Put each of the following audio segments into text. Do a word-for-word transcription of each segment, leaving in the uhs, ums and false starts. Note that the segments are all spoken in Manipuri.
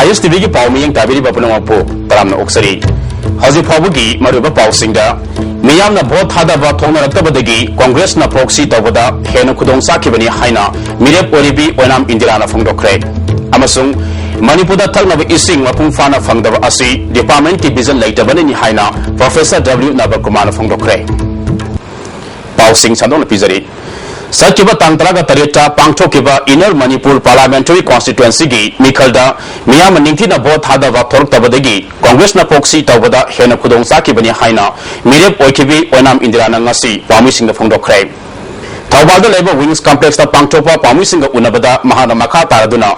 ꯑꯥꯏ ꯑꯦꯁ ꯇꯤ ꯚꯤꯒꯤ ꯄꯥꯎ ꯃꯤꯠꯌꯦꯡ ꯇꯥꯕꯤꯔꯤꯕ ꯄꯨꯝꯅꯃꯛꯄꯨ ꯇꯔꯥꯝꯅ ꯑꯣꯛꯆꯔꯤ꯫ ꯍꯧꯖꯤꯛ ꯐꯥꯎꯕꯒꯤ ꯃꯔꯨꯑꯣꯏꯕ ꯄꯥꯎꯁꯤꯡꯗ, ꯃꯤꯌꯥꯝꯅ ꯚꯣꯠ ꯊꯥꯗꯕ ꯊꯣꯛꯅꯔꯛꯇꯕꯗꯒꯤ ꯀꯣꯡꯒ꯭ꯔꯦꯁꯅ proxy ꯇꯧꯕꯗ ꯍꯦꯟꯅ ꯈꯨꯗꯣꯡ ꯆꯥꯈꯤꯕꯅꯤ ꯍꯥꯏꯅ ꯃꯤꯔꯦꯞ ꯑꯣꯏꯔꯤꯕꯤ ꯑꯣꯏꯅꯥꯝ ꯏꯟꯗꯤꯔꯥꯅ ꯐꯣꯡꯗꯣꯛꯈ꯭ꯔꯦ꯫ ꯑꯃꯁꯨꯡ ꯃꯅꯤꯄꯨꯔꯗ ꯊꯛꯅꯕ ꯏꯁꯤꯡ ꯃꯄꯨꯡ ꯐꯥꯅ ꯐꯪꯗꯕ ꯑꯁꯤ departmentꯀꯤ vision ꯂꯩꯇꯕꯅꯅꯤ ꯍꯥꯏꯅ Professor W ꯅꯕꯀꯨꯃꯥꯔꯅ ꯐꯣꯡꯗꯣꯛꯈ꯭ꯔꯦ꯫ ꯄꯥꯎꯁꯤꯡ ꯁꯟꯗꯣꯛꯅ ꯄꯤꯖꯔꯤ꯫ ꯆꯠꯈꯤꯕ ꯇꯥꯡ ꯇꯔꯥꯒ ꯇꯔꯦꯠꯇ ꯄꯥꯡꯊꯣꯛꯈꯤꯕ Inner Manipur Parliamentary Constituencyꯒꯤ ꯃꯤꯈꯜꯗ ꯃꯤꯌꯥꯝꯅ ꯅꯤꯡꯊꯤꯅ ꯚꯣꯠ ꯊꯥꯗꯕ ꯊꯣꯔꯛꯇꯕꯗꯒꯤ ꯀꯣꯡꯒ꯭ꯔꯦꯁꯅ proxy ꯇꯧꯕꯗ ꯍꯦꯟꯅ ꯈꯨꯗꯣꯡ ꯆꯥꯈꯤꯕꯅꯤ ꯍꯥꯏꯅ ꯃꯤꯔꯦꯞ ꯑꯣꯏꯈꯤꯕꯤ ꯑꯣꯏꯅꯥꯝ ꯏꯟꯗꯤꯔꯥꯅ ꯉꯁꯤ ꯄꯥꯎꯃꯤꯁꯤꯡꯗ ꯐꯣꯡꯗꯣꯛꯈ꯭ꯔꯦ꯫ ꯊꯧꯕꯥꯜꯗ ꯂꯩꯕ Wings Complexꯇ ꯄꯥꯡꯊꯣꯛꯄ ꯄꯥꯎꯃꯤꯁꯤꯡꯒ ꯎꯅꯕꯗ ꯃꯍꯥꯛꯅ ꯃꯈꯥ ꯇꯥꯔꯗꯨꯅ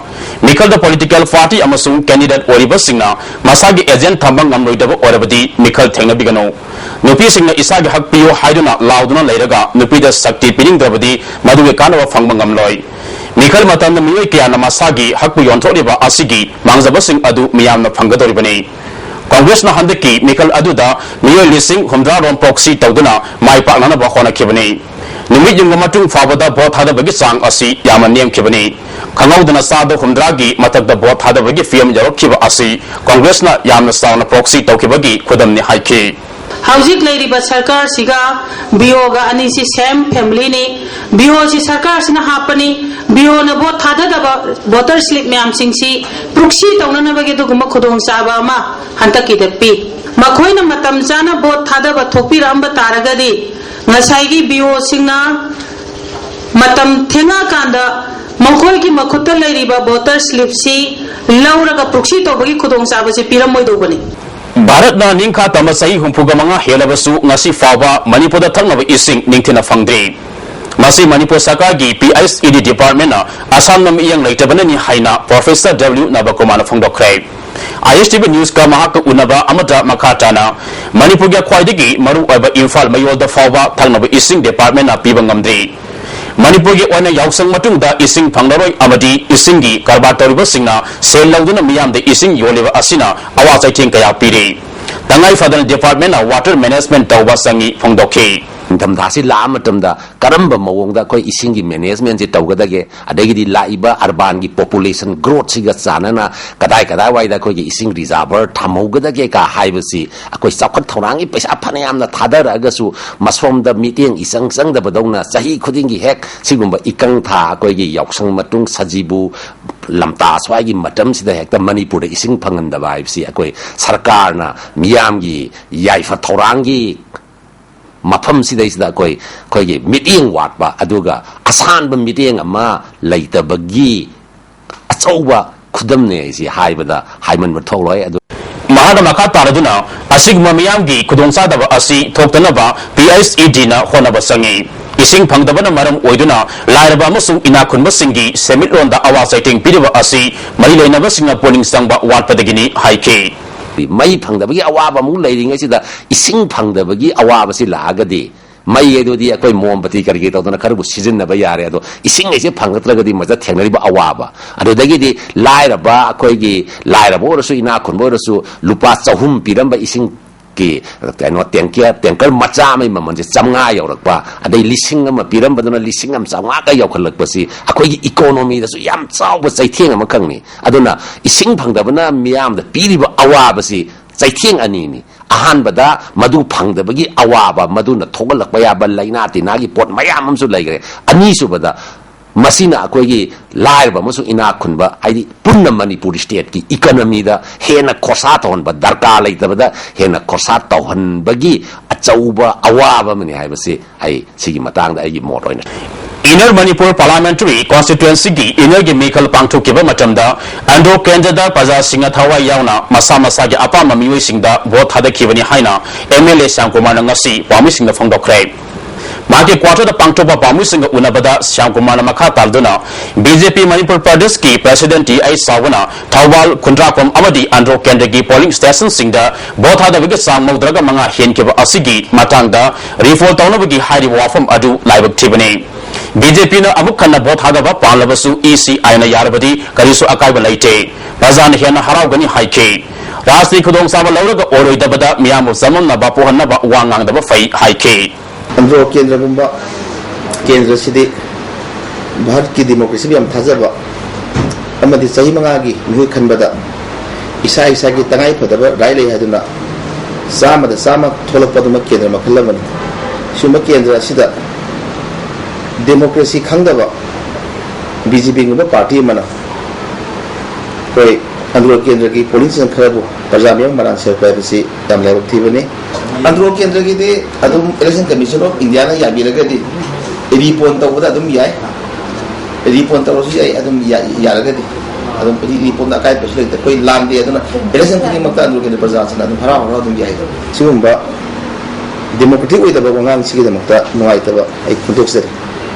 ꯃꯤꯈꯜꯗ political party ꯑꯃꯁꯨꯡ candidate ꯑꯣꯏꯔꯤꯕꯁꯤꯡꯅ ꯃꯁꯥꯒꯤ agent ꯊꯝꯕ ꯉꯝꯂꯣꯏꯗꯕ ꯑꯣꯏꯔꯕꯗꯤ ꯃꯤꯈꯜ ꯊꯦꯡꯅꯕꯤꯒꯅꯨ꯫ ꯅꯨꯄꯤꯁꯤꯡꯅ ꯏꯁꯥꯒꯤ ꯍꯛ ꯄꯤꯌꯨ ꯍꯥꯏꯗꯨꯅ ꯂꯥꯎꯗꯨꯅ ꯂꯩꯔꯒ ꯅꯨꯄꯤꯗ ꯁꯛꯇꯤ ꯄꯤꯅꯤꯡꯗ꯭ꯔꯕꯗꯤ ꯃꯗꯨꯒꯤ ꯀꯥꯟꯅꯕ ꯐꯪꯕ ꯉꯝꯂꯣꯏ꯫ ꯃꯤꯈꯜ ꯃꯇꯝꯗ ꯃꯤꯑꯣꯏ ꯀꯌꯥꯅ ꯃꯁꯥꯒꯤ ꯍꯛꯄꯨ ꯌꯣꯟꯊꯣꯛꯂꯤꯕ ꯑꯁꯤꯒꯤ ꯃꯥꯡꯖꯕꯁꯤꯡ ꯑꯗꯨ ꯃꯤꯌꯥꯝꯅ ꯐꯪꯒꯗꯧꯔꯤꯕꯅꯤ꯫ ꯀꯣꯡꯒ꯭ꯔꯦꯁꯅ ꯍꯟꯗꯛꯀꯤ ꯃꯤꯈꯜ ꯑꯗꯨꯗ ꯃꯤꯑꯣꯏ ꯂꯤꯁꯤꯡ ꯍꯨꯝꯗ꯭ꯔꯥ ꯔꯣꯝ proxy ꯇꯧꯗꯨꯅ ꯃꯥꯏ ꯄꯥꯛꯅꯅꯕ ꯍꯣꯠꯅꯈꯤꯕꯅꯤ꯫ ꯅꯨꯃꯤꯠ ꯌꯨꯡꯕ ꯃꯇꯨꯡ ꯐꯥꯎꯕꯗ ꯚꯣꯠ ꯊꯥꯗꯕꯒꯤ ꯆꯥꯡ ꯑꯁꯤ ꯌꯥꯝꯅ ꯅꯦꯝꯈꯤꯕꯅꯤ꯫ ꯈꯪꯍꯧꯗꯅ ꯆꯥꯗ ꯍꯨꯝꯗ꯭ꯔꯥꯒꯤ ꯃꯊꯛꯇ ꯚꯣꯠ ꯊꯥꯗꯕꯒꯤ ꯐꯤꯚꯝ ꯌꯧꯔꯛꯈꯤꯕ ꯑꯁꯤ ꯀꯣꯡꯒ꯭ꯔꯦꯁꯅ ꯌꯥꯝꯅ ꯆꯥꯎꯅ proxy ꯇꯧꯈꯤꯕꯒꯤ ꯈꯨꯗꯝꯅꯤ ꯍꯥꯏꯈꯤ꯫ ꯍꯧꯖꯤꯛ ꯂꯩꯔꯤꯕ ꯁꯔꯀꯥꯔꯁꯤꯒ ꯕꯤ ꯑꯣꯒ ꯑꯅꯤꯁꯤ same family ꯅꯤ꯫ ꯕꯤ ꯑꯣꯁꯤ ꯁꯔꯀꯥꯔꯁꯤꯅ ꯍꯥꯞꯄꯅꯤ꯫ ꯕꯤ ꯑꯣꯅ ꯚꯣꯠ ꯊꯥꯗꯗꯕ voter slip ꯃꯌꯥꯝꯁꯤꯡꯁꯤ proxy ꯇꯧꯅꯅꯕꯒꯤ ꯑꯗꯨꯒꯨꯝꯕ ꯈꯨꯗꯣꯡꯆꯥꯕ ꯑꯃ ꯍꯟꯗꯛꯀꯤꯗ ꯄꯤ꯫ ꯃꯈꯣꯏꯅ ꯃꯇꯝ ꯆꯥꯅ ꯚꯣꯠ ꯊꯥꯗꯕ ꯊꯣꯛꯄꯤꯔꯛꯑꯝꯕ ꯇꯥꯔꯒꯗꯤ ꯉꯁꯥꯏꯒꯤ ꯕꯤ ꯑꯣꯁꯤꯡꯅ ꯃꯇꯝ ꯊꯦꯡꯉꯛꯑꯀꯥꯟꯗ ꯃꯈꯣꯏꯒꯤ ꯃꯈꯨꯠꯇ ꯂꯩꯔꯤꯕ voter slipꯁꯤ ꯂꯧꯔꯒ proxy ꯇꯧꯕꯒꯤ ꯈꯨꯗꯣꯡꯆꯥꯕꯁꯤ ꯄꯤꯔꯝꯃꯣꯏꯗꯧꯕꯅꯤ꯫ ꯚꯥꯔꯠꯅ ꯅꯤꯡꯈꯥ ꯇꯝꯕ ꯆꯍꯤ ꯍꯨꯝꯐꯨꯒ ꯃꯉꯥ ꯍꯦꯜꯂꯕꯁꯨ ꯉꯁꯤ ꯐꯥꯎꯕ ꯃꯅꯤꯄꯨꯔꯗ ꯊꯛꯅꯕ ꯏꯁꯤꯡ ꯅꯤꯡꯊꯤꯅ ꯐꯪꯗ꯭ꯔꯤ꯫ ꯃꯁꯤ ꯃꯅꯤꯄꯨꯔ ꯁꯔꯀꯥꯔꯒꯤ P H E D departmentꯅ ꯑꯁꯥꯝꯅ ꯃꯤꯠꯌꯦꯡ ꯂꯩꯇꯕꯅꯅꯤ ꯍꯥꯏꯅ Professor W ꯅꯕꯀꯨꯃꯥꯔꯅ ꯐꯣꯡꯗꯣꯛꯈ꯭ꯔꯦ꯫ I S T V Newsꯀ ꯃꯍꯥꯛꯀ ꯎꯅꯕ ꯑꯃꯗ ꯃꯈꯥ ꯇꯥꯅ ꯃꯅꯤꯄꯨꯔꯒꯤ ꯈ꯭ꯋꯥꯏꯗꯒꯤ ꯃꯔꯨꯑꯣꯏꯕ ꯏꯝꯐꯥꯜ ꯃꯌꯣꯜꯗ ꯐꯥꯎꯕ ꯊꯛꯅꯕ ꯏꯁꯤꯡ departmentꯅ ꯄꯤꯕ ꯉꯝꯗ꯭ꯔꯤ꯫ ꯃꯅꯤꯄꯨꯔꯒꯤ ꯑꯣꯏꯅ ꯌꯥꯎꯁꯪ ꯃꯇꯨꯡꯗ ꯏꯁꯤꯡ ꯐꯪꯂꯔꯣꯏ ꯑꯃꯗꯤ ꯏꯁꯤꯡꯒꯤ ꯀꯔꯕꯥꯔ ꯇꯧꯔꯤꯕꯁꯤꯡꯅ ꯁꯦꯜ ꯂꯧꯗꯨꯅ ꯃꯤꯌꯥꯝꯗ ꯏꯁꯤꯡ ꯌꯣꯜꯂꯤꯕ ꯑꯁꯤꯅ ꯑꯋꯥ ꯆꯩꯊꯦꯡ ꯀꯌꯥ ꯄꯤꯔꯤ꯫ ꯇꯉꯥꯏ ꯐꯗꯅ departmentꯅ water management ꯇꯧꯕ ꯆꯪꯏ ꯐꯣꯡꯗꯣꯛꯈꯤ꯫ ꯅꯤꯡꯊꯝꯊꯥꯁꯤ ꯂꯥꯛꯑ ꯃꯇꯝꯗ ꯀꯔꯝꯕ ꯃꯑꯣꯡꯗ ꯑꯩꯈꯣꯏ ꯏꯁꯤꯡꯒꯤ ꯃꯦꯅꯦꯖꯃꯦꯟꯁꯤ ꯇꯧꯒꯗꯒꯦ, ꯑꯗꯒꯤꯗꯤ ꯂꯥꯛꯏꯕ ꯑꯔꯕꯥꯟꯒꯤ ꯄꯣꯄꯨꯂꯦꯁꯟ ꯒ꯭ꯔꯣꯠꯁꯤꯒ ꯆꯥꯟꯅꯅ ꯀꯗꯥꯏ ꯀꯗꯥꯏꯋꯥꯏꯗ ꯑꯩꯈꯣꯏꯒꯤ ꯏꯁꯤꯡ ꯔꯤꯖꯥꯔꯚꯔ ꯊꯝꯍꯧꯒꯗꯒꯦ ꯀ ꯍꯥꯏꯕꯁꯤ, ꯑꯩꯈꯣꯏ ꯆꯥꯎꯈꯠ ꯊꯧꯔꯥꯡꯒꯤ ꯄꯩꯁꯥ ꯐꯅꯌꯥꯝꯅ ꯊꯥꯗꯔꯛꯑꯒꯁꯨ ꯃꯁꯣꯝꯗ ꯃꯤꯠꯌꯦꯡ ꯏꯆꯪ ꯆꯪꯗꯕꯗꯧꯅ ꯆꯍꯤ ꯈꯨꯗꯤꯡꯒꯤ ꯍꯦꯛ ꯁꯤꯒꯨꯝꯕ ꯏꯀꯪ ꯊꯥ, ꯑꯩꯈꯣꯏꯒꯤ ꯌꯥꯎꯁꯪ ꯃꯇꯨꯡ ꯁꯖꯤꯕꯨ ꯂꯝꯇꯥ ꯁ꯭ꯋꯥꯏꯒꯤ ꯃꯇꯝꯁꯤꯗ ꯍꯦꯛꯇ ꯃꯅꯤꯄꯨꯔꯗ ꯏꯁꯤꯡ ꯐꯪꯍꯟꯗꯕ ꯍꯥꯏꯕꯁꯤ ꯑꯩꯈꯣꯏ ꯁꯔꯀꯥꯔꯅ ꯃꯤꯌꯥꯝꯒꯤ ꯌꯥꯏꯐ ꯊꯧꯔꯥꯡꯒꯤ ꯃꯐꯝꯁꯤꯗꯩꯁꯤꯗ ꯑꯩꯈꯣꯏ, ꯑꯩꯈꯣꯏꯒꯤ ꯃꯤꯠꯌꯦꯡ ꯋꯥꯠꯄ, ꯑꯗꯨꯒ ꯑꯁꯥꯟꯕ ꯃꯤꯠꯌꯦꯡ ꯑꯃ ꯂꯩꯇꯕꯒꯤ ꯑꯆꯧꯕ ꯈꯨꯗꯝꯅꯦ ꯍꯥꯏꯁꯤ ꯍꯥꯏꯕꯗ ꯍꯥꯏꯃꯟꯕ ꯊꯣꯛꯂꯣꯏ꯫ ꯑꯗꯨ ꯃꯍꯥꯛꯅ ꯃꯈꯥ ꯇꯥꯔꯗꯨꯅ, ꯑꯁꯤꯒꯨꯝꯕ ꯃꯤꯌꯥꯝꯒꯤ ꯈꯨꯗꯣꯡꯆꯥꯗꯕ ꯑꯁꯤ ꯊꯣꯛꯇꯅꯕ ꯄꯤ ꯑꯩꯆ ꯏ ꯗꯤꯅ ꯍꯣꯠꯅꯕ ꯆꯪꯏ꯫ ꯏꯁꯤꯡ ꯐꯪꯗꯕꯅ ꯃꯔꯝ ꯑꯣꯏꯗꯨꯅ ꯂꯥꯏꯔꯕ ꯑꯃꯁꯨꯡ ꯏꯅꯥꯛ ꯈꯨꯟꯕꯁꯤꯡꯒꯤ ꯁꯦꯟꯃꯤꯠꯂꯣꯟꯗ ꯑꯋꯥ ꯆꯩꯊꯦꯡ ꯄꯤꯔꯤꯕ ꯑꯁꯤ ꯃꯔꯤ ꯂꯩꯅꯕꯁꯤꯡꯅ ꯄꯨꯛꯅꯤꯡ ꯆꯪꯕ ꯋꯥꯠꯄꯗꯒꯤꯅꯤ ꯍꯥꯏꯈꯤ꯫ ꯃꯩ ꯐꯪꯗꯕꯒꯤ ꯑꯋꯥꯕ ꯑꯃꯨꯛ ꯂꯩꯔꯤꯉꯩꯁꯤꯗ ꯏꯁꯤꯡ ꯐꯪꯗꯕꯒꯤ ꯑꯋꯥꯕꯁꯤ ꯂꯥꯛꯑꯒꯗꯤ, ꯃꯩ ꯑꯗꯨꯗꯤ ꯑꯩꯈꯣꯏ ꯃꯣꯝꯕꯇꯤ ꯀꯔꯤ ꯀꯔꯤ ꯇꯧꯗꯅ ꯈꯔꯕꯨ ꯁꯤꯖꯤꯟꯅꯕ ꯌꯥꯔꯦ, ꯑꯗꯣ ꯏꯁꯤꯡ ꯑꯩꯁꯦ ꯐꯪꯉꯛꯇ꯭ꯔꯒꯗꯤ ꯃꯁꯤꯗ ꯊꯦꯡꯅꯔꯤꯕ ꯑꯋꯥꯕ, ꯑꯗꯨꯗꯒꯤꯗꯤ ꯂꯥꯏꯔꯕ, ꯑꯩꯈꯣꯏꯒꯤ ꯂꯥꯏꯔꯕ ꯑꯣꯏꯔꯁꯨ ꯏꯅꯥꯛ ꯈꯨꯟꯕ ꯑꯣꯏꯔꯁꯨ ꯂꯨꯄꯥ ꯆꯍꯨꯝ ꯄꯤꯔꯝꯕ ꯏꯁꯤꯡ ꯀꯤ ꯀꯩꯅꯣ ꯇꯦꯡꯀꯔ, ꯇꯦꯡꯀꯔ ꯃꯆꯥ ꯑꯃꯒꯤ ꯃꯃꯜꯁꯦ ꯆꯥꯝꯃꯉꯥ ꯌꯧꯔꯛꯄ, ꯑꯗꯩ ꯂꯤꯁꯤꯡ ꯑꯃ ꯄꯤꯔꯝꯕꯗꯨꯅ ꯂꯤꯁꯤꯡ ꯑꯃ ꯆꯥꯝꯃꯉꯥꯒ ꯌꯧꯈꯠꯂꯛꯄꯁꯤ ꯑꯩꯈꯣꯏꯒꯤ ꯏꯀꯣꯅꯣꯃꯤꯗꯁꯨ ꯌꯥꯝ ꯆꯥꯎꯕ ꯆꯩꯊꯦꯡ ꯑꯃꯈꯛꯅꯤ꯫ ꯑꯗꯨꯅ ꯏꯁꯤꯡ ꯐꯪꯗꯕꯅ ꯃꯤꯌꯥꯝꯗ ꯄꯤꯔꯤꯕ ꯑꯋꯥꯕꯁꯤ ꯆꯩꯊꯦꯡ ꯑꯅꯤꯅꯤ꯫ ꯑꯍꯥꯟꯕꯗ ꯃꯗꯨ ꯐꯪꯗꯕꯒꯤ ꯑꯋꯥꯕ, ꯃꯗꯨꯅ ꯊꯣꯛꯍꯜꯂꯛꯄ ꯌꯥꯕ ꯂꯥꯏꯅꯥ ꯇꯤꯟꯅꯥꯒꯤ ꯄꯣꯠ ꯃꯌꯥꯝ ꯑꯃꯁꯨ ꯂꯩꯈ꯭ꯔꯦ꯫ ꯑꯅꯤꯁꯨꯕꯗ, ꯃꯁꯤꯅ ꯑꯩꯈꯣꯏꯒꯤ ꯂꯥꯏꯔꯕ ꯑꯃꯁꯨꯡ ꯏꯅꯥꯛ ꯈꯨꯟꯕ, ꯍꯥꯏꯗꯤ ꯄꯨꯟꯅ ꯃꯅꯤꯄꯨꯔ ꯁ꯭ꯇꯦꯠꯀꯤ ꯏꯀꯣꯅꯣꯃꯤꯗ ꯍꯦꯟꯅ ꯈꯣꯔꯁꯥ ꯇꯧꯍꯟꯕ, ꯗꯔꯀꯥꯔ ꯂꯩꯇꯕꯗ ꯍꯦꯟꯅ ꯈꯣꯔꯁꯥ ꯇꯧꯍꯟꯕꯒꯤ ꯑꯆꯧꯕ ꯑꯋꯥꯕ ꯑꯃꯅꯤ ꯍꯥꯏꯕꯁꯤ ꯑꯩ ꯁꯤꯒꯤ ꯃꯇꯥꯡꯗ ꯑꯩꯒꯤ ꯃꯣꯠ ꯑꯣꯏꯅ꯫ ꯏꯟꯅꯔ ꯃꯅꯤꯄꯨꯔ ꯄꯥꯔꯂꯤꯌꯥꯃꯦꯟꯇꯔꯤ ꯀꯣꯟꯁꯇꯤꯇ꯭ꯋꯦꯟꯁꯤꯒꯤ ꯏꯟꯅꯔꯒꯤ ꯃꯤꯈꯜ ꯄꯥꯡꯊꯣꯛꯈꯤꯕ ꯃꯇꯝꯗ ꯑꯟꯗ꯭ꯔꯣ ꯀꯦꯟꯗ꯭ꯔꯗ ꯄ꯭ꯔꯖꯥꯁꯤꯡꯅ ꯊꯋꯥꯏ ꯌꯥꯎꯅ ꯃꯁꯥ ꯃꯁꯥꯒꯤ ꯑꯄꯥꯝꯕ ꯃꯤꯑꯣꯏꯁꯤꯡꯗ ꯚꯣꯠ ꯊꯥꯗꯈꯤꯕꯅꯤ ꯍꯥꯏꯅ ꯑꯦꯝ ꯑꯦꯜ ꯑꯦ ꯁ꯭ꯌꯥꯝꯀꯨꯃꯥꯔꯅ ꯉꯁꯤ ꯄꯥꯎꯃꯤꯁꯤꯡꯗ ꯐꯣꯡꯗꯣꯛꯈ꯭ꯔꯦ꯫ ꯃꯍꯥꯛꯀꯤ ꯀ꯭ꯋꯥꯇꯔꯗ ꯄꯥꯡꯊꯣꯛꯄ ꯄꯥꯎꯃꯤꯁꯤꯡꯒ ꯎꯅꯕꯗ ꯁ꯭ꯌꯥꯝꯀꯨꯃꯥꯔꯅ ꯃꯈꯥ ꯇꯥꯜꯗꯨꯅ ꯕꯤ ꯖꯦ ꯄꯤ ꯃꯅꯤꯄꯨꯔ ꯄ꯭ꯔꯗꯦꯁꯀꯤ ꯄ꯭ꯔꯁꯤꯗꯦꯟꯠ ꯇꯤ ꯑꯩꯆ ꯆꯥꯎꯕꯅ ꯊꯧꯕꯥꯜ, ꯈꯨꯟꯗ꯭ꯔꯥꯛꯄꯝ ꯑꯃꯗꯤ ꯑꯟꯗ꯭ꯔꯣ ꯀꯦꯟꯗ꯭ꯔꯒꯤ ꯄꯣꯂꯤꯡ ꯁ꯭ꯇꯦꯁꯟꯁꯤꯡꯗ ꯚꯣꯠ ꯊꯥꯗꯕꯒꯤ ꯆꯥꯡ ꯃꯧꯗ꯭ꯔꯒ ꯃꯉꯥ ꯍꯦꯟꯈꯤꯕ ꯑꯁꯤꯒꯤ ꯃꯇꯥꯡꯗ ꯔꯤꯄꯣꯔꯠ ꯇꯧꯅꯕꯒꯤ ꯍꯥꯏꯔꯤꯕ ꯋꯥꯐꯝ ꯑꯗꯨ ꯂꯥꯏꯕꯛ ꯊꯤꯕꯅꯤ꯫ ꯕꯤ ꯖꯦ ꯄꯤꯅ ꯑꯃꯨꯛ ꯍꯟꯅ ꯚꯣꯠ ꯊꯥꯗꯕ ꯄꯥꯝꯂꯕꯁꯨ ꯏ ꯁꯤ ꯑꯥꯏꯅ ꯌꯥꯔꯕꯗꯤ ꯀꯔꯤꯁꯨ ꯑꯀꯥꯏꯕ ꯂꯩꯇꯦ꯫ ꯄ꯭ꯔꯖꯥꯅ ꯍꯦꯟꯅ ꯍꯔꯥꯎꯒꯅꯤ ꯍꯥꯏꯈꯤ꯫ ꯔꯥꯖꯅꯤꯇꯤ ꯈꯨꯗꯣꯡꯆꯥꯕ ꯂꯧꯔꯒ ꯑꯣꯏꯔꯣꯏꯗꯕꯗ ꯃꯤꯌꯥꯝꯕꯨ ꯆꯃꯝꯅꯕ ꯄꯣꯛꯍꯟꯅꯕ ꯋꯥ ꯉꯥꯡꯗꯕ ꯐꯩ ꯍꯥꯏꯈꯤ꯫ ꯑꯟꯗ꯭ꯔꯣ ꯀꯦꯟꯗ꯭ꯔꯒꯨꯝꯕ ꯀꯦꯟꯗ꯭ꯔꯁꯤꯗꯤ ꯚꯥꯔꯠꯀꯤ ꯗꯦꯃꯣꯀ꯭ꯔꯦꯁꯤꯕꯨ ꯌꯥꯝ ꯊꯥꯖꯕ ꯑꯃꯗꯤ ꯆꯍꯤ ꯃꯉꯥꯒꯤ ꯃꯤꯍꯨꯠ ꯈꯟꯕꯗ ꯏꯁꯥ ꯏꯁꯥꯒꯤ ꯇꯉꯥꯏ ꯐꯗꯕ ꯔꯥꯏꯠ ꯂꯩ ꯍꯥꯏꯗꯨꯅ ꯆꯥꯝꯃꯗ ꯆꯥꯝꯃ ꯊꯣꯛꯂꯛꯄ ꯑꯗꯨꯃꯛ ꯀꯦꯟꯗ꯭ꯔ ꯃꯈꯜ ꯑꯃꯅꯤ꯫ ꯁꯤꯒꯨꯝꯕ ꯀꯦꯟꯗ꯭ꯔ ꯑꯁꯤꯗ ꯗꯦꯃꯣꯀ꯭ꯔꯦꯁꯤ ꯈꯪꯗꯕ ꯕꯤ ꯖꯦ ꯄꯤꯒꯨꯝꯕ ꯄꯥꯔꯇꯤ ꯑꯃꯅ ꯑꯩꯈꯣꯏ ꯑꯟꯗ꯭ꯔꯣ ꯀꯦꯟꯗ꯭ꯔꯒꯤ ꯄꯣꯂꯤꯡ ꯁ꯭ꯇꯦꯁꯟ ꯈꯔꯕꯨ ꯄ꯭ꯔꯖꯥ ꯃꯤꯌꯥꯝ ꯃꯔꯥꯟ ꯁꯤꯔꯛꯄ ꯍꯥꯏꯕꯁꯤ ꯌꯥꯝ ꯂꯥꯏꯕꯛ ꯊꯤꯕꯅꯤ꯫ ꯑꯟꯗ꯭ꯔꯣ ꯀꯦꯟꯗ꯭ꯔꯒꯤꯗꯤ ꯑꯗꯨꯝ Election Commission of Indiaꯅ ꯌꯥꯕꯤꯔꯒꯗꯤ ꯔꯤꯄꯣꯟ ꯇꯧꯕꯗ ꯑꯗꯨꯝ ꯌꯥꯏ, ꯔꯤꯄꯣꯟ ꯇꯧꯔꯁꯨ ꯌꯥꯏ, ꯑꯗꯨꯝ ꯌꯥ-, ꯌꯥꯔꯒꯗꯤ ꯑꯗꯨꯝ ꯔꯤꯄꯣꯟꯗ ꯑꯀꯥꯏꯕꯁꯨ ꯂꯩꯇꯦ꯫ ꯑꯩꯈꯣꯏ ꯂꯥꯟꯗꯦ, ꯑꯗꯨꯅ election ꯈꯨꯗꯤꯡꯃꯛꯇ ꯑꯟꯗ꯭ꯔꯣ ꯀꯦꯟꯗ꯭ꯔ ꯄ꯭ꯔꯖꯥꯁꯤꯡꯅ ꯑꯗꯨꯝ ꯍꯔꯥꯎ ꯍꯔꯥꯎ ꯑꯗꯨꯝ ꯌꯥꯏ꯫ ꯁꯤꯒꯨꯝꯕ democratic ꯑꯣꯏꯗꯕ ꯋꯥꯉꯥꯡꯁꯤꯒꯤꯗꯃꯛꯇ ꯅꯨꯡꯉꯥꯏꯇꯕ ꯑꯩ ꯐꯣꯡꯗꯣꯛꯆꯔꯤ꯫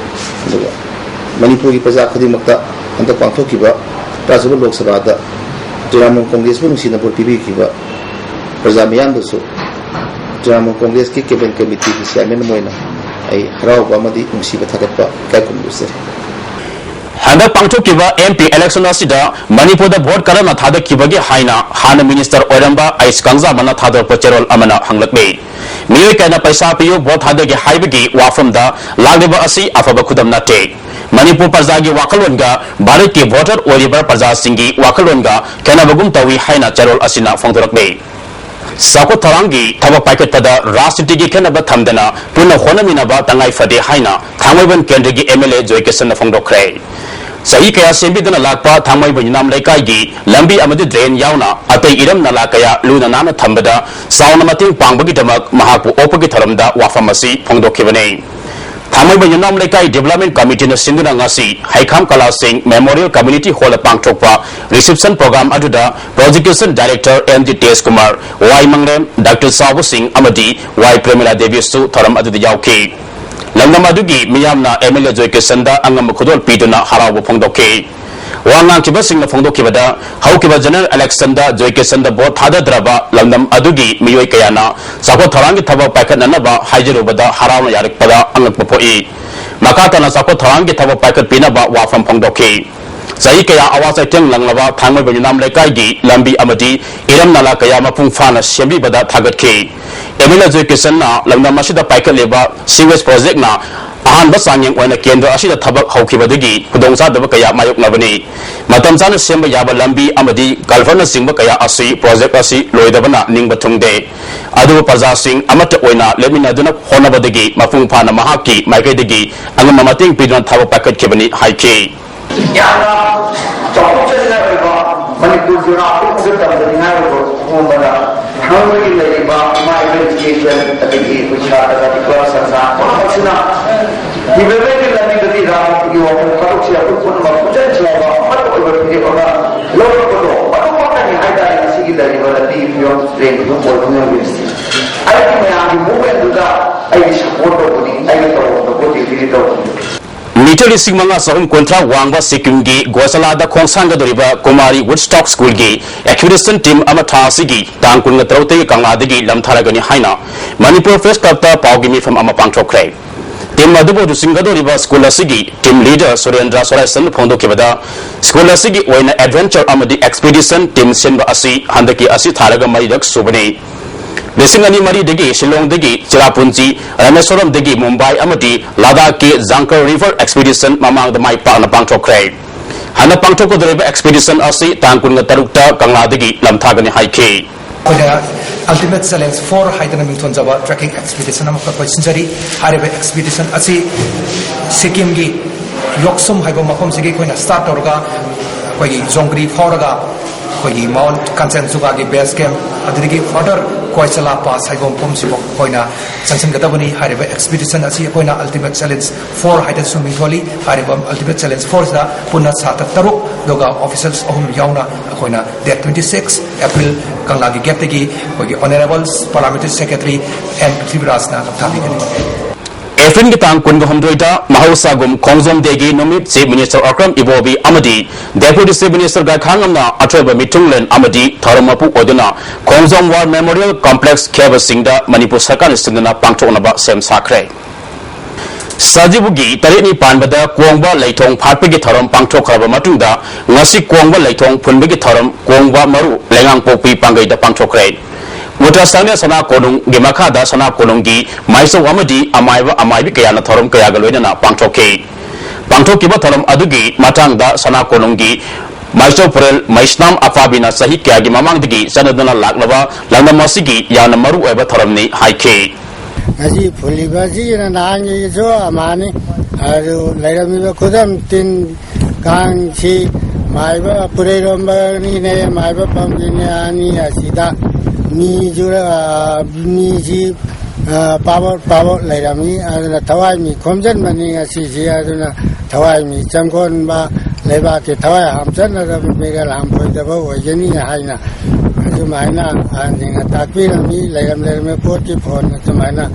ꯑꯗꯨꯒ ꯃꯅꯤꯄꯨꯔꯒꯤ ꯄ꯭ꯔꯖꯥ ꯈꯨꯗꯤꯡꯃꯛꯇ ꯍꯟꯗꯛ ꯄꯥꯡꯊꯣꯛꯈꯤꯕ ꯇꯔꯥꯁꯨꯕ ꯂꯣꯛ ꯁꯚꯥꯗ ꯇ꯭ꯔꯤꯅꯥꯃꯨꯜ ꯀꯣꯡꯒ꯭ꯔꯦꯁꯄꯨ ꯅꯨꯡꯁꯤꯅ ꯚꯣꯠ ꯄꯤꯕꯤꯈꯤꯕ ꯄ꯭ꯔꯖꯥ ꯃꯤꯌꯥꯝꯗꯁꯨ ꯇ꯭ꯔꯤꯅꯥꯃꯨꯜ ꯀꯣꯡꯒ꯭ꯔꯦꯁꯀꯤ campaign committeeꯒꯤ chairman ꯑꯃ ꯑꯣꯏꯅ ꯑꯩ ꯍꯔꯥꯎꯕ ꯑꯃꯗꯤ ꯅꯨꯡꯁꯤꯕ ꯊꯥꯒꯠꯄ ꯏꯀꯥꯏ ꯈꯨꯝꯅꯕ ꯎꯠꯆꯔꯤ꯫ ꯍꯟꯗꯛ ꯄꯥꯡꯊꯣꯛꯈꯤꯕ M P election ꯑꯁꯤꯗ ꯃꯅꯤꯄꯨꯔꯗ ꯚꯣꯠ ꯀꯔꯝꯅ ꯊꯥꯗꯈꯤꯕꯒꯦ ꯍꯥꯏꯅ ꯍꯥꯟꯅ minister ꯑꯣꯏꯔꯝꯕ ꯑꯩꯁ ꯀꯥꯡꯖꯥꯃꯅ ꯊꯥꯗꯣꯔꯛꯄ ꯆꯦꯔꯣꯜ ꯑꯃꯅ ꯍꯪꯂꯛꯂꯤ꯫ ꯃꯤꯑꯣꯏ ꯀꯌꯥꯅ ꯄꯩꯁꯥ ꯄꯤꯌꯨ, ꯚꯣꯠ ꯊꯥꯗꯒꯦ ꯍꯥꯏꯕꯒꯤ ꯋꯥꯐꯝꯗ ꯂꯥꯛꯂꯤꯕ ꯑꯁꯤ ꯑꯐꯕ ꯈꯨꯗꯝ ꯅꯠꯇꯦ꯫ ꯃꯅꯤꯄꯨꯔ ꯄ꯭ꯔꯖꯥꯒꯤ ꯋꯥꯈꯜꯂꯣꯟꯒ ꯚꯥꯔꯠꯀꯤ voter ꯑꯣꯏꯔꯤꯕ ꯄ꯭ꯔꯖꯥꯁꯤꯡꯒꯤ ꯋꯥꯈꯜꯂꯣꯟꯒ ꯈꯦꯠꯅꯕꯒꯨꯝ ꯇꯧꯏ ꯍꯥꯏꯅ ꯆꯦꯔꯣꯜ ꯑꯁꯤꯅ ꯐꯣꯡꯗꯣꯔꯛꯂꯤ꯫ ꯆꯥꯎꯈꯠ ꯊꯧꯔꯥꯡꯒꯤ ꯊꯕꯛ ꯄꯥꯏꯈꯠꯄꯗ ꯔꯥꯖꯅꯤꯇꯤꯒꯤ ꯈꯦꯠꯅꯕ ꯊꯝꯗꯅ ꯄꯨꯟꯅ ꯍꯣꯠꯅꯃꯤꯟꯅꯕ ꯇꯉꯥꯏ ꯐꯗꯦ ꯍꯥꯏꯅ ꯊꯥꯡꯃꯩꯕꯟ ꯀꯦꯟꯗ꯭ꯔꯒꯤ M L A ꯖꯣꯏꯀꯤꯁꯟꯅ ꯐꯣꯡꯗꯣꯛꯈ꯭ꯔꯦ꯫ ꯆꯍꯤ ꯀꯌꯥ ꯁꯦꯝꯕꯤꯗꯅ ꯂꯥꯛꯄ ꯊꯥꯡꯃꯩꯕꯟ ꯌꯨꯝꯅꯥꯝ ꯂꯩꯀꯥꯏꯒꯤ ꯂꯝꯕꯤ ꯑꯃꯗꯤ drain ꯌꯥꯎꯅ ꯑꯇꯩ ꯏꯔꯝ ꯅꯂꯥ ꯀꯌꯥ ꯂꯨꯅ ꯅꯥꯟꯅ ꯊꯝꯕꯗ ꯆꯥꯎꯅ ꯃꯇꯦꯡ ꯄꯥꯡꯕꯒꯤꯗꯃꯛ ꯃꯍꯥꯛꯄꯨ ꯑꯣꯛꯄꯒꯤ ꯊꯧꯔꯝꯗ ꯋꯥꯐꯝ ꯑꯁꯤ ꯐꯣꯡꯗꯣꯛꯈꯤꯕꯅꯤ꯫ ꯊꯥꯡꯃꯩꯕꯟ ꯌꯨꯝꯅꯥꯝ ꯂꯩꯀꯥꯏ development committeeꯅ ꯁꯤꯟꯗꯨꯅ ꯉꯁꯤ ꯍꯩꯈꯥꯝ ꯀꯂꯥ ꯁꯤꯡ Memorial Community Hallꯗ ꯄꯥꯡꯊꯣꯛꯄ reception program ꯑꯗꯨꯗ Prosecution Director M G ꯇꯦꯖꯀꯨꯃꯥꯔ, Y ꯃꯪꯂꯦꯝ, Doctor ꯆꯥꯎꯕ ꯁꯤꯡ ꯑꯃꯗꯤ Y ꯄ꯭ꯔꯦꯃꯤꯂꯥ ꯗꯦꯕꯤꯁꯨ ꯊꯧꯔꯝ ꯑꯗꯨꯗ ꯌꯥꯎꯈꯤ꯫ ꯂꯝꯗꯝ ꯑꯗꯨꯒꯤ ꯃꯤꯌꯥꯝꯅ M L A ꯖꯣꯏꯀꯤꯁꯟꯗ ꯑꯉꯝꯕ ꯈꯨꯗꯣꯜ ꯄꯤꯗꯨꯅ ꯍꯔꯥꯎꯕ ꯐꯣꯡꯗꯣꯛꯈꯤ꯫ ꯋꯥ ꯉꯥꯡꯈꯤꯕꯁꯤꯡꯅ ꯐꯣꯡꯗꯣꯛꯈꯤꯕꯗ, ꯍꯧꯈꯤꯕ general electionꯗ ꯖꯣꯏꯀꯤꯁꯟꯗ ꯚꯣꯠ ꯊꯥꯗꯗ꯭ꯔꯕ ꯂꯝꯗꯝ ꯑꯗꯨꯒꯤ ꯃꯤꯑꯣꯏ ꯀꯌꯥꯅ ꯆꯥꯎꯈꯠ ꯊꯧꯔꯥꯡꯒꯤ ꯊꯕꯛ ꯄꯥꯏꯈꯠꯅꯅꯕ ꯍꯥꯏꯖꯔꯨꯕꯗ ꯍꯔꯥꯎꯅ ꯌꯥꯔꯛꯄꯗ ꯑꯉꯛꯄ ꯄꯣꯛꯏ꯫ ꯃꯈꯥ ꯇꯥꯅ ꯆꯥꯎꯈꯠ ꯊꯧꯔꯥꯡꯒꯤ ꯊꯕꯛ ꯄꯥꯏꯈꯠꯄꯤꯅꯕ ꯋꯥꯐꯝ ꯐꯣꯡꯗꯣꯛꯈꯤ꯫ ꯆꯍꯤ ꯀꯌꯥ ꯑꯋꯥ ꯆꯩꯊꯦꯡ ꯅꯪꯂꯕ ꯊꯥꯡꯃꯩꯕꯟ ꯌꯨꯅꯥꯝ ꯂꯩꯀꯥꯏꯒꯤ ꯂꯝꯕꯤ ꯑꯃꯗꯤ ꯏꯔꯝ ꯅꯂꯥ ꯀꯌꯥ ꯃꯄꯨꯡ ꯐꯥꯅ ꯁꯦꯝꯕꯤꯕꯗ ꯊꯥꯒꯠꯈꯤ꯫ ꯑꯦꯝ ꯑꯦꯜ ꯑꯦ ꯖꯣꯏ ꯀꯤꯁꯟꯅ ꯂꯝꯗꯝ ꯑꯁꯤꯗ ꯄꯥꯏꯈꯠꯂꯤꯕ ꯁꯤꯋꯦꯖ ꯄ꯭ꯔꯣꯖꯦꯛꯅ ꯑꯍꯥꯟꯕ ꯆꯥꯡꯌꯦꯡ ꯑꯣꯏꯅ ꯀꯦꯟꯗ꯭ꯔ ꯑꯁꯤꯗ ꯊꯕꯛ ꯍꯧꯈꯤꯕꯗꯒꯤ ꯈꯨꯗꯣꯡꯆꯥꯗꯕ ꯀꯌꯥ ꯃꯥꯌꯣꯛꯅꯕꯅꯤ꯫ ꯃꯇꯝ ꯆꯥꯅ ꯁꯦꯝꯕ ꯌꯥꯕ ꯂꯝꯕꯤ ꯑꯃꯗꯤ ꯀꯜꯚꯔꯅꯆꯤꯡꯕ ꯀꯌꯥ ꯑꯁꯤ ꯄ꯭ꯔꯣꯖꯦꯛ ꯑꯁꯤ ꯂꯣꯏꯗꯕꯅ ꯅꯤꯡꯕ ꯊꯨꯡꯗꯦ꯫ ꯑꯗꯨꯕꯨ ꯄ꯭ꯔꯖꯥꯁꯤꯡ ꯑꯃꯠꯇ ꯑꯣꯏꯅ ꯂꯦꯞꯃꯤꯟꯅꯗꯨꯅ ꯍꯣꯠꯅꯕꯗꯒꯤ ꯃꯄꯨꯡ ꯐꯥꯅ ꯃꯍꯥꯛꯀꯤ ꯃꯥꯏꯀꯩꯗꯒꯤ ꯑꯉꯝꯕ ꯃꯇꯦꯡ ꯄꯤꯗꯨꯅ ꯊꯕꯛ ꯄꯥꯏꯈꯠꯈꯤꯕꯅꯤ ꯍꯥꯏꯈꯤ꯫ ꯌꯥꯝꯅ ꯆꯥꯎꯊꯣꯛꯆꯅꯤꯡꯉꯥꯏ ꯑꯣꯏꯕ, ꯃꯅꯤꯄꯨꯔꯒꯤ ꯅꯍꯥ ꯄꯨꯝꯕꯗ ꯇꯝꯖꯅꯤꯡꯉꯥꯏ ꯑꯣꯏꯕ ꯃꯑꯣꯡ ꯑꯃꯗ ꯊꯥꯡꯃꯩꯕꯟꯒꯤ ꯂꯩꯔꯤꯕ ꯏꯃꯥ ꯏꯕꯦꯟ ꯏꯆꯦ ꯏꯆꯟ ꯑꯗꯒꯤ ꯑꯩꯈꯣꯏ ꯁꯥꯇ꯭ꯔ ꯁꯥꯇ꯭ꯔꯤ ꯀ꯭ꯂꯕ ꯁꯪꯁꯊꯥꯟ ꯄꯨꯝꯅꯃꯛꯁꯤꯅ ꯗꯤꯕꯦꯂꯞꯃꯦꯟꯒꯤ ꯂꯝꯕꯤꯗꯗꯤ ꯔꯥꯖꯅꯤꯇꯤꯒꯤ ꯋꯥꯈꯜ ꯀꯥꯡꯂꯨꯞꯁꯦ ꯑꯩꯈꯣꯏ ꯄꯨꯝꯅꯃꯛ ꯄꯨꯟꯁꯤꯟꯁꯦ ꯍꯥꯏꯕ ꯑꯃꯠꯇ ꯑꯣꯏꯕ ꯐꯤꯔꯦꯞ ꯑꯃ ꯂꯧꯔꯛꯄꯗꯣ, ꯑꯗꯨꯃꯛꯅꯅꯤ ꯍꯥꯏꯇꯥꯔꯦ ꯉꯁꯤꯒꯤ ꯂꯩꯔꯤꯕ ꯂꯝꯕꯤꯒꯤ ꯐꯤꯕꯝ ꯇ꯭ꯔꯦꯟ ꯐꯤꯕꯝ ꯑꯣꯏꯕ ꯉꯝꯂꯤꯕꯁꯤ ꯑꯩꯒꯤ ꯃꯌꯥꯝꯒꯤ ꯃꯨꯞꯃꯦꯟꯗꯨꯗ ꯑꯩꯒꯤ ꯁꯄꯣꯔꯠ ꯇꯧꯕꯅꯤ, ꯑꯩꯒꯤ ꯇꯧꯐꯝ ꯊꯣꯛꯄ ꯗ꯭ꯌꯨꯇꯤꯗꯤ ꯇꯧꯕꯅꯤ꯫ ꯃꯤꯇꯔ ꯂꯤꯁꯤꯡ ꯃꯉꯥ ꯆꯍꯨꯝ ꯀꯨꯟꯊ꯭ꯔꯥ ꯋꯥꯡꯕ ꯁꯤꯛꯀꯤꯝꯒꯤ ꯒꯣꯁꯥꯂꯥꯗ ꯈꯣꯡꯁꯥꯟꯒꯗꯧꯔꯤꯕ ꯀꯨꯃꯥꯔꯤ ꯋꯨꯗꯁ꯭ꯇꯣꯛ ꯁ꯭ꯀꯨꯜꯒꯤ ꯑꯦꯛꯁꯄꯤꯗꯤꯁꯟ ꯇꯤꯝ ꯑꯃ ꯊꯥ ꯑꯁꯤꯒꯤ ꯇꯥꯡ ꯀꯨꯟꯒ ꯇꯔꯨꯛꯇꯒꯤ ꯀꯪꯂꯥꯗꯒꯤ ꯂꯝꯊꯥꯔꯒꯅꯤ ꯍꯥꯏꯅ ꯃꯅꯤꯄꯨꯔ ꯄ꯭ꯔꯦꯁ ꯀ꯭ꯂꯕꯇ ꯄꯥꯎꯒꯤ ꯃꯤꯐꯝ ꯑꯃ ꯄꯥꯡꯊꯣꯛꯈ꯭ꯔꯦ꯫ ꯇꯤꯝ ꯑꯗꯨꯕꯨ ꯂꯨꯆꯤꯡꯒꯗꯧꯔꯤꯕ ꯁ꯭ꯀꯨꯜ ꯑꯁꯤꯒꯤ ꯇꯤꯝ ꯂꯤꯗꯔ ꯁꯨꯔꯦꯟꯗ꯭ꯔ ꯁꯣꯔꯥꯏꯁꯟꯅ ꯐꯣꯡꯗꯣꯛꯈꯤꯕꯗ, ꯁ꯭ꯀꯨꯜ ꯑꯁꯤꯒꯤ ꯑꯣꯏꯅ ꯑꯦꯗꯚꯦꯟꯆꯔ ꯑꯃꯗꯤ ꯑꯦꯛꯁꯄꯤꯗꯤꯁꯟ ꯇꯤꯝ ꯁꯤꯟꯕ ꯑꯁꯤ ꯍꯟꯗꯛꯀꯤ ꯑꯁꯤ ꯊꯥꯔꯒ ꯃꯔꯤꯔꯛ ꯁꯨꯕꯅꯤ꯫ ꯂꯤꯁꯤꯡ ꯑꯅꯤ ꯃꯔꯤꯗꯒꯤ ꯁꯤꯂꯣꯡꯗꯒꯤ ꯆꯦꯔꯥꯄꯨꯟꯖꯤ, ꯔꯥꯃꯦꯁ꯭ꯋꯔꯝꯗꯒꯤ ꯃꯨꯝꯕꯥꯏ ꯑꯃꯗꯤ ꯂꯗꯥꯈꯀꯤ ꯖꯥꯡꯀꯔ ꯔꯤꯚꯔ ꯑꯦꯛꯁꯄꯤꯗꯤꯁꯟ ꯃꯃꯥꯡꯗ ꯃꯥꯏ ꯄꯥꯛꯅ ꯄꯥꯡꯊꯣꯛꯈ꯭ꯔꯦ꯫ ꯍꯟꯗꯛ ꯄꯥꯡꯊꯣꯛꯀꯗꯧꯔꯤꯕ ꯑꯦꯛꯁꯄꯤꯗꯤꯁꯟ ꯑꯁꯤ ꯇꯥꯡ ꯀꯨꯟꯒ ꯇꯔꯨꯛꯇ ꯀꯪꯂꯥꯗꯒꯤ ꯂꯝꯊꯥꯒꯅꯤ ꯍꯥꯏꯈꯤ꯫ ꯑꯩꯈꯣꯏꯅ Ultimate Challenge four ꯍꯥꯏꯗꯅ ꯃꯤꯡꯊꯣꯟꯖꯕ trekking expedition ꯑꯃꯈꯛ ꯑꯩꯈꯣꯏ ꯁꯤꯟꯖꯔꯤ꯫ ꯍꯥꯏꯔꯤꯕ expedition ꯑꯁꯤ ꯁꯤꯛꯀꯤꯝꯒꯤ ꯌꯣꯛꯁꯨꯝ ꯍꯥꯏꯕ ꯃꯐꯝꯁꯤꯒꯤ ꯑꯩꯈꯣꯏꯅ start ꯇꯧꯔꯒ ꯑꯩꯈꯣꯏꯒꯤ ꯖꯣꯡꯒ꯭ꯔꯤ ꯐꯥꯎꯔꯒ ꯑꯩꯈꯣꯏꯒꯤ Mount Kanchenjunga ꯒꯤ base camp, ꯑꯗꯨꯗꯒꯤ further ꯀꯣꯏꯆꯂꯥ ꯄꯥꯁ ꯍꯥꯏꯕ ꯃꯐꯝꯁꯤꯐꯥꯎ ꯑꯩꯈꯣꯏꯅ ꯆꯪꯁꯤꯟꯒꯗꯕꯅꯤ꯫ ꯍꯥꯏꯔꯤꯕ expedition ꯑꯁꯤ ꯑꯩꯈꯣꯏꯅ Ultimate Challenge four ꯍꯥꯏꯗꯅꯁꯨ ꯃꯤꯡꯊꯣꯜꯂꯤ꯫ ꯍꯥꯏꯔꯤꯕ Ultimate Challenge four ꯁꯤꯗ ꯄꯨꯟꯅ ꯁꯥꯇ꯭ꯔ ꯇꯔꯨꯛ ꯑꯗꯨꯒ officials ꯑꯍꯨꯝ ꯌꯥꯎꯅ ꯑꯩꯈꯣꯏꯅ date twenty six April ꯀꯪꯂꯥꯒꯤ ꯒꯦꯠꯇꯒꯤ ꯑꯩꯈꯣꯏꯒꯤ Honourable Parliamentary Secretary ꯑꯦꯟ ꯄ꯭ꯔꯤꯊꯤꯕꯤꯔꯥꯖꯅ ꯊꯥꯕꯤꯒꯅꯤ꯫ ꯑꯦꯄ꯭ꯔꯤꯜꯒꯤ ꯇꯥꯡ ꯀꯨꯟꯒ ꯍꯨꯝꯗꯣꯏꯗ ꯃꯍꯧꯁꯥꯒꯨꯝ ꯈꯣꯡꯖꯣꯝ ꯗꯦꯒꯤ ꯅꯨꯃꯤꯠ Chief Minister ꯑꯀ꯭ꯔꯝ ꯏꯕꯣꯕꯤ ꯑꯃꯗꯤ Deputy Chief Minister ꯒꯥꯏꯈꯥꯉꯝꯅ ꯑꯆꯧꯕ ꯃꯤꯊꯨꯡꯂꯦꯟ ꯑꯃꯗꯤ ꯊꯧꯔꯝ ꯃꯄꯨ ꯑꯣꯏꯗꯨꯅ ꯈꯣꯡꯖꯣꯝ War Memorial Complex ꯈꯦꯕꯁꯤꯡꯗ ꯃꯅꯤꯄꯨꯔ ꯁꯔꯀꯥꯔꯅ ꯁꯤꯟꯗꯨꯅ ꯄꯥꯡꯊꯣꯛꯅꯕ ꯁꯦꯝ ꯁꯥꯈ꯭ꯔꯦ꯫ ꯁꯖꯤꯕꯨꯒꯤ ꯇꯔꯦꯠꯅꯤ ꯄꯥꯟꯕꯗ ꯀꯣꯡꯕ ꯂꯩꯊꯣꯡ ꯐꯥꯠꯄꯒꯤ ꯊꯧꯔꯝ ꯄꯥꯡꯊꯣꯛꯈ꯭ꯔꯕ ꯃꯇꯨꯡꯗ, ꯉꯁꯤ ꯀꯣꯡꯕ ꯂꯩꯊꯣꯡ ꯐꯨꯟꯕꯒꯤ ꯊꯧꯔꯝ ꯀꯣꯡꯕ ꯃꯔꯨ ꯂꯩꯉꯥꯡꯄꯣꯛꯄꯤ ꯄꯥꯡꯒꯩꯗ ꯄꯥꯡꯊꯣꯛꯈ꯭ꯔꯦ꯫ ꯃꯨꯇ꯭ꯔ ꯁꯪꯅ ꯁꯅꯥ ꯀꯣꯅꯨꯡꯒꯤ ꯃꯈꯥꯗ ꯁꯅꯥ ꯀꯣꯅꯨꯡꯒꯤ ꯃꯥꯏꯆꯧ ꯑꯃꯗꯤ ꯑꯃꯥꯏꯕ ꯑꯃꯥꯏꯕꯤ ꯀꯌꯥꯅ ꯊꯧꯔꯝ ꯀꯌꯥꯒ ꯂꯣꯏꯅꯅ ꯄꯥꯡꯊꯣꯛꯈꯤ꯫ ꯄꯥꯡꯊꯣꯛꯈꯤꯕ ꯊꯧꯔꯝ ꯑꯗꯨꯒꯤ ꯃꯇꯥꯡꯗ ꯁꯅꯥ ꯀꯣꯅꯨꯡꯒꯤ ꯃꯥꯏꯆꯧ ꯐꯨꯔꯦꯜ ꯃꯩꯁꯅꯥꯝ ꯑꯄꯥꯕꯤꯅ ꯆꯍꯤ ꯀꯌꯥꯒꯤ ꯃꯃꯥꯡꯗꯒꯤ ꯆꯠꯅꯗꯨꯅ ꯂꯥꯛꯂꯕ ꯂꯝꯗꯝ ꯑꯁꯤꯒꯤ ꯌꯥꯝꯅ ꯃꯔꯨ ꯑꯣꯏꯕ ꯊꯧꯔꯝꯅꯤ ꯍꯥꯏꯈꯤ꯫ ꯉꯁꯤ ꯐꯨꯜꯂꯤꯕ ꯑꯁꯤꯅ ꯅꯍꯥꯟꯒꯤꯁꯨ ꯑꯃꯅꯤ꯫ ꯑꯗꯨ ꯂꯩꯔꯝꯃꯤꯕ ꯈꯨꯗꯝ ꯇꯤꯟ ꯀꯥꯡꯁꯤ ꯃꯥꯏꯕ ꯄꯨꯔꯩꯔꯣꯝꯕꯅꯤꯅꯦ, ꯃꯥꯏꯕ ꯄꯥꯝꯕꯤꯅꯦ ꯑꯅꯤ ꯑꯁꯤꯗ ꯃꯤꯁꯨ, ꯑ, ꯃꯤꯁꯤ, ꯑ, ꯄꯥꯕꯣꯠ ꯄꯥꯕꯣꯠ ꯂꯩꯔꯝꯃꯤ꯫ ꯑꯗꯨꯅ ꯊꯋꯥꯏ ꯃꯤ ꯈꯣꯝꯖꯤꯟꯕꯅꯤ ꯉꯁꯤꯁꯤ꯫ ꯑꯗꯨꯅ ꯊꯋꯥꯏ ꯃꯤ ꯆꯪꯒꯣꯟꯕ, ꯂꯩꯕꯥꯛꯀꯤ ꯊꯋꯥꯏ ꯍꯥꯝꯆꯠꯅꯗꯕ ꯃꯤꯔꯦꯜ ꯍꯥꯝꯐꯣꯏꯗꯕ ꯑꯣꯏꯒꯅꯤ ꯍꯥꯏꯅ ꯑꯁꯨꯃꯥꯏꯅ ꯑꯍꯟꯁꯤꯡꯅ ꯇꯥꯛꯄꯤꯔꯝꯃꯤ꯫ ꯂꯩꯔꯝ ꯂꯩꯔꯝꯃꯦ ꯄꯣꯠꯀꯤ ꯐꯣꯟ ꯑꯗꯨꯃꯥꯏꯅ,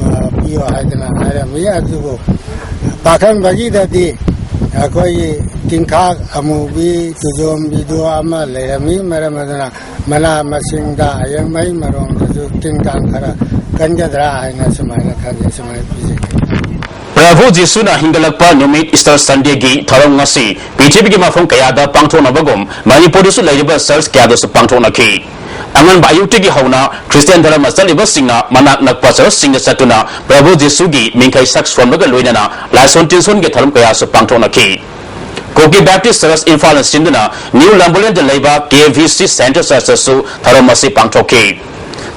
ꯑ, ꯄꯤꯌꯣ ꯍꯥꯏꯗꯅ ꯍꯥꯏꯔꯝꯃꯤ꯫ ꯑꯗꯨꯕꯨ ꯄꯥꯈꯪꯕꯒꯤꯗꯗꯤ ꯑꯩꯈꯣꯏꯒꯤ ꯇꯤꯟꯈꯥꯛ ꯑꯃꯨꯕꯤ ꯇꯨꯖꯣꯝꯕꯤꯗꯨ ꯑꯃ ꯂꯩꯔꯝꯃꯤ꯫ ꯃꯔꯝ ꯑꯗꯨꯅ ꯃꯅꯥ ꯃꯁꯤꯡꯗ ꯑꯌꯦꯡ ꯃꯍꯩ ꯃꯔꯣꯡꯗꯁꯨ ꯇꯤꯟ ꯀꯥꯡ ꯈꯔ ꯀꯟꯒꯗ꯭ꯔꯥ ꯍꯥꯏꯅ ꯁꯨꯃꯥꯏꯅ ꯈꯜꯂꯤ, ꯁꯨꯃꯥꯏꯅ ꯄꯤꯖꯒꯦ꯫ ꯄ꯭ꯔꯚꯨ ꯖꯤꯁꯨꯅ ꯍꯤꯡꯒꯠꯂꯛꯄ ꯅꯨꯃꯤꯠ ꯏꯁꯇꯔ ꯁꯟꯗꯦꯒꯤ ꯊꯧꯔꯝ ꯉꯁꯤ ꯄ꯭ꯔꯤꯊꯤꯕꯤꯒꯤ ꯃꯐꯝ ꯀꯌꯥꯗ ꯄꯥꯡꯊꯣꯛꯅꯕꯒꯨꯝ ꯃꯅꯤꯄꯨꯔꯗꯁꯨ ꯂꯩꯔꯤꯕ ꯆꯔꯆ ꯀꯌꯥꯗꯁꯨ ꯄꯥꯡꯊꯣꯛꯅꯈꯤ꯫ ꯑꯉꯟꯕ ꯑꯌꯨꯛꯇꯒꯤ ꯍꯧꯅ ꯈ꯭ꯔꯤꯁꯇꯤꯌꯥꯟ ꯙꯔꯃ ꯆꯠꯂꯤꯕꯁꯤꯡꯅ ꯃꯅꯥꯛ ꯅꯛꯄ ꯆꯔꯆꯁꯤꯡꯗ ꯆꯠꯇꯨꯅ ꯄ꯭ꯔꯚꯨ ꯖꯤꯁꯨꯒꯤ ꯃꯤꯡꯈꯩ ꯁꯛ ꯁꯣꯟꯕꯒ ꯂꯣꯏꯅꯅ ꯂꯥꯏꯁꯣꯟ ꯇꯤꯟꯁꯣꯟꯒꯤ ꯊꯧꯔꯝ ꯀꯌꯥꯁꯨ ꯄꯥꯡꯊꯣꯛꯅꯈꯤ꯫ ꯀꯨꯀꯤ ꯕꯦꯞꯇꯤꯁ ꯆꯔꯆ ꯏꯝꯐꯥꯜꯅ ꯁꯤꯟꯗꯨꯅ ꯅ꯭ꯌꯨ ꯂꯝꯕꯣꯂꯦꯟꯗ ꯂꯩꯕ ꯀꯦ ꯚꯤ ꯁꯤ ꯁꯦꯟꯇꯔ ꯆꯔꯆꯇꯁꯨ ꯊꯧꯔꯝ ꯑꯁꯤ ꯄꯥꯡꯊꯣꯛꯈꯤ꯫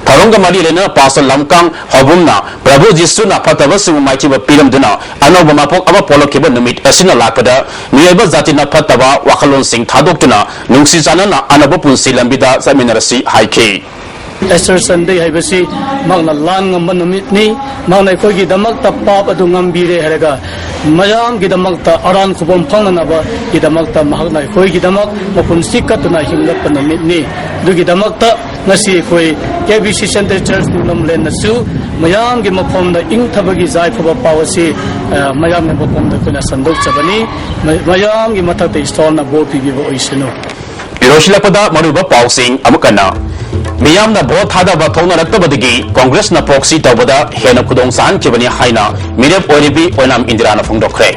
ꯊꯧꯔꯝꯒ ꯃꯔꯤ ꯂꯩꯅꯅ ꯄꯥꯁꯇꯔ ꯂꯝꯀꯥꯡ ꯍꯧꯕꯨꯝꯅ ꯄ꯭ꯔꯚꯨ ꯖꯤꯁꯨꯅ ꯐꯠꯇꯕꯁꯤꯡꯕꯨ ꯃꯥꯏꯊꯤꯕ ꯄꯤꯔꯝꯗꯨꯅ ꯑꯅꯧꯕ ꯃꯄꯣꯛ ꯑꯃ ꯄꯣꯛꯂꯛꯈꯤꯕ ꯅꯨꯃꯤꯠ ꯑꯁꯤꯅ ꯂꯥꯛꯄꯗ ꯃꯤꯑꯣꯏꯕ ꯖꯥꯇꯤꯅ ꯐꯠꯇꯕ ꯋꯥꯈꯜꯂꯣꯟꯁꯤꯡ ꯊꯥꯗꯣꯛꯇꯨꯅ ꯅꯨꯡꯁꯤ ꯆꯥꯟꯅꯅ ꯑꯅꯧꯕ ꯄꯨꯟꯁꯤ ꯂꯝꯕꯤꯗ ꯆꯠꯃꯤꯟꯅꯔꯁꯤ ꯍꯥꯏꯈꯤ꯫ Easter Sunday ꯍꯥꯏꯕꯁꯤ ꯃꯍꯥꯛꯅ ꯂꯥꯟ ꯉꯝꯕ ꯅꯨꯃꯤꯠꯅꯤ꯫ ꯃꯍꯥꯛꯅ ꯑꯩꯈꯣꯏꯒꯤꯗꯃꯛꯇ ꯄꯥꯞ ꯑꯗꯨ ꯉꯝꯕꯤꯔꯦ ꯍꯥꯏꯔꯒ ꯃꯌꯥꯝꯒꯤꯗꯃꯛꯇ ꯑꯔꯥꯟ ꯈꯨꯕꯝ ꯐꯪꯅꯅꯕꯒꯤꯗꯃꯛꯇ ꯃꯍꯥꯛꯅ ꯑꯩꯈꯣꯏꯒꯤꯗꯃꯛ ꯃꯄꯨꯟꯁꯤ ꯀꯠꯇꯨꯅ ꯍꯤꯡꯂꯛꯄ ꯅꯨꯃꯤꯠꯅꯤ꯫ ꯑꯗꯨꯒꯤꯗꯃꯛꯇ ꯉꯁꯤ ꯑꯩꯈꯣꯏ ꯀꯦ ꯕꯤ ꯁꯤ ꯁꯦꯟꯇꯔ ꯆꯔꯆ ꯅ꯭ꯌꯨ ꯂꯝꯕꯣꯂꯦꯟꯗꯁꯨ ꯃꯌꯥꯝꯒꯤ ꯃꯐꯝꯗ ꯏꯪꯊꯕꯒꯤ ꯌꯥꯏꯐꯕ ꯄꯥꯎ ꯑꯁꯤ, ꯑ, ꯃꯌꯥꯝꯒꯤ ꯃꯐꯝꯗ ꯑꯩꯈꯣꯏꯅ ꯁꯟꯗꯣꯛꯆꯕꯅꯤ꯫ ꯃ-, ꯃꯌꯥꯝꯒꯤ ꯃꯊꯛꯇ ꯏꯁꯣꯔꯅ ꯕꯣꯔ ꯄꯤꯕꯤꯕ ꯑꯣꯏꯁꯅꯨ꯫ ꯂꯣꯏꯁꯤꯜꯂꯛꯄꯗ ꯃꯔꯨꯑꯣꯏꯕ ꯄꯥꯎꯁꯤꯡ ꯑꯃꯨꯛ ꯍꯟꯅ꯫ ꯃꯤꯌꯥꯝꯅ ꯚꯣꯠ ꯊꯥꯗꯕ ꯊꯣꯛꯅꯔꯛꯇꯕꯗꯒꯤ ꯀꯣꯡꯒ꯭ꯔꯦꯁꯅ ꯄ꯭ꯔꯣꯛꯁꯤ ꯇꯧꯕꯗ ꯍꯦꯟꯅ ꯈꯨꯗꯣꯡ ꯆꯥꯍꯟꯈꯤꯕꯅꯤ ꯍꯥꯏꯅ ꯃꯤꯔꯦꯞ ꯑꯣꯏꯔꯤꯕꯤ ꯑꯣꯏꯅꯥꯝ ꯏꯟꯗꯤꯔꯥꯅ ꯐꯣꯡꯗꯣꯛꯈ꯭ꯔꯦ꯫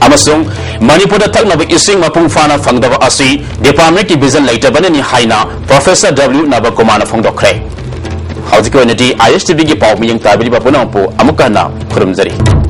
ꯑꯃꯁꯨꯡ ꯃꯅꯤꯄꯨꯔꯗ ꯊꯛꯅꯕ ꯏꯁꯤꯡ ꯃꯄꯨꯡ ꯐꯥꯅ ꯐꯪꯗꯕ ꯑꯁꯤ ꯗꯤꯄꯥꯔꯠꯃꯦꯟꯠꯀꯤ ꯚꯤꯖꯟ ꯂꯩꯇꯕꯅꯅꯤ ꯍꯥꯏꯅ ꯄ꯭ꯔꯣꯐꯦꯁꯔ ꯗꯕ꯭ꯂꯤꯎ ꯅꯕꯀꯨꯃꯥꯔꯅ ꯐꯣꯡꯗꯣꯛꯈ꯭ꯔꯦ꯫ ꯍꯧꯖꯤꯛꯀꯤ ꯑꯣꯏꯅꯗꯤ ꯑꯥꯏ ꯑꯦꯁ ꯇꯤ ꯚꯤꯒꯤ ꯄꯥꯎ ꯃꯤꯠꯌꯦꯡ ꯇꯥꯕꯤꯔꯤꯕ ꯄꯨꯝꯅꯃꯛꯄꯨ ꯑꯃꯨꯛꯀ ꯍꯟꯅ ꯈꯨꯔꯨꯝꯖꯔꯤ꯫